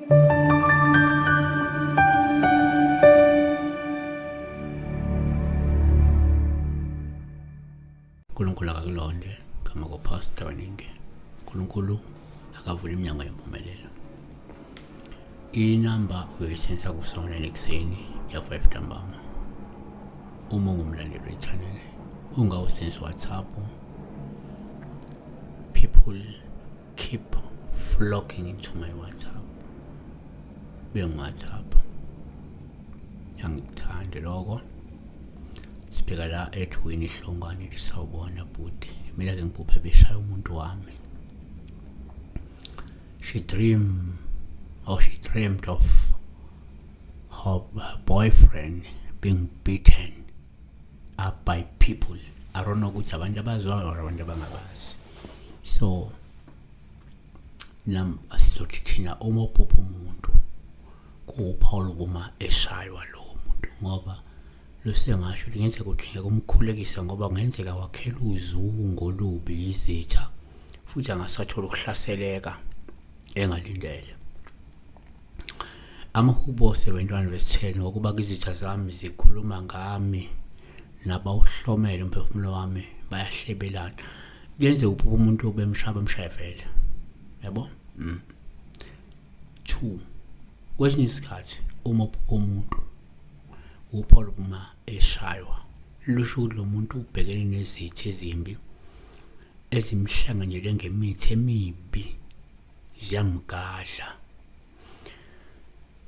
uNkulunkulu akakulonde gama koPastor Ninge. uNkulunkulu akavula iminyango yempumelelo. Inamba uyoyisebenzisa kusona ekuseni ya-5 ntambama. Uma ungumlandeli we-channel ungawusebenzisa WhatsApp. People keep flocking into my WhatsApp. Bengi-WhatsApp. Angikuthandi lokho. Sibheka la ethwini ihlongwane lisawubona bhuti. Mina ke ngiphuphe beshaya umuntu wami. She dream or she dreamed of her, her boyfriend being beaten up by people. I don't know ukuthi abantu abaziwayo or abantu abangabazi. So nam asizothi thina uma uphupha umuntu kuwuphawu lokuma eshaywa lowo muntu ngoba lusengasho kungenzeka ukuthi ngeke umkhulekise ngoba kungenzeka wakhela uzungu olubi izitha futhi angasathola ukuhlaseleka engalindele. Amahubo 71 verse 10 ngokuba izitha zami zikhuluma ngami nabawuhlomele umphefumulo wami bayahlebelana. Kuyenzeka uphupha umuntu bemshaya bemshaya vele. Yabo? Mm. 2 kwesinye isikhathi uma uphupha umuntu uphola uma eshaywa lusho ukuthi lo muntu ubhekene nezitha ezimbi ezimhlanganyele ngemithi emibi ziyamgadla.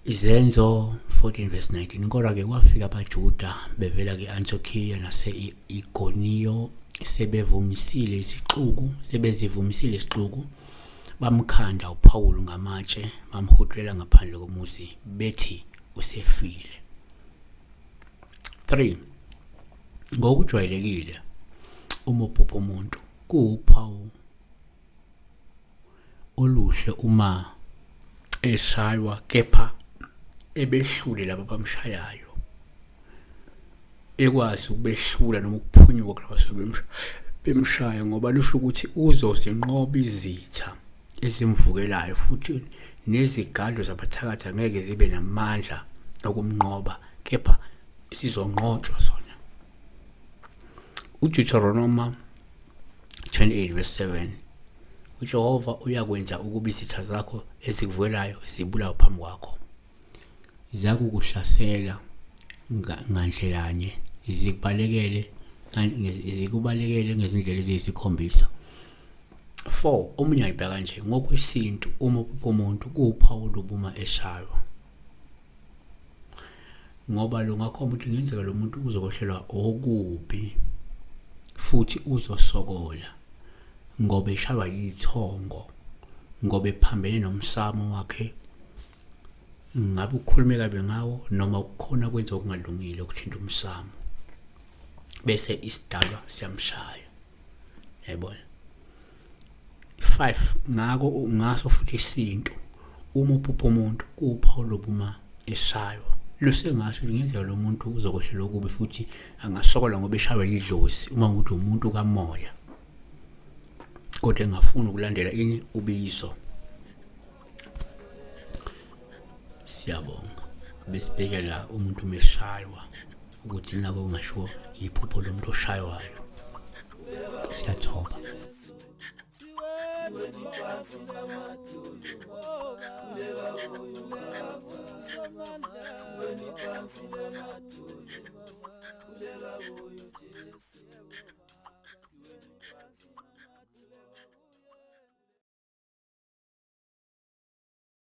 Izenzo 14 verse 19 kodwa-ke kwafika abaJuda bevela ke-Antiokiya nase-Ikoniyo sebevumisile isixuku sebezivumisile isixuku bamkhanda uPawulu ngamatshe bamhudulela ngaphandle komuzi bethi usefile. 3 ngokujwayelekile uma uphupha umuntu kuwuphawu oluhle uma eshaywa kepha ebehlule laba abamshayayo ekwazi ukubehlula noma ukuphunyuka kulaba abasuke bemshaya ngoba lusho ukuthi uzozinqoba izitha ezimvukelayo futhi nezigadlo zabathakathi angeke zibe namandla okumnqoba kepha sizonqotshwa sona. UDeuteronoma 28 verse 7 uJehova uyakwenza ukuba izitha zakho ezikuvukelayo zibulawe phambi kwakho. Ziyakukuhlasela ngandlelanye zikubalekele zikubalekele ngezindlela eziyisikhombisa. 4 omunye ayibheka kanje ngokwesintu uma uphupha umuntu kuwuphawu lobuma eshaywa ngoba lo ngakhomba ukuthi kungenzeka lo muntu uzokwehlelwa okubi futhi uzosokola ngoba eshaywa yithongo ngoba ephambene nomsamo wakhe ngabe ukhulume kabi ngawo noma kukhona kwenza okungalungile okuthinta umsamo bese isidalwa siyamshaya yayibona. 5 ngakho ngaso futhi isintu uma uphupha umuntu kuwuphawu lobuma eshaywa lusengasho ukuthi ngenzeka lo muntu uzokwehlela okubi futhi angasokola ngoba eshaywa yidlozi uma ukuthi umuntu kamoya kodwa engafuni ukulandela ini ubizo. Siyabonga besibhekela umuntu umeshaywa ukuthi nako kungashiwo yiphupho lomuntu oshaywayo. Siyathoba.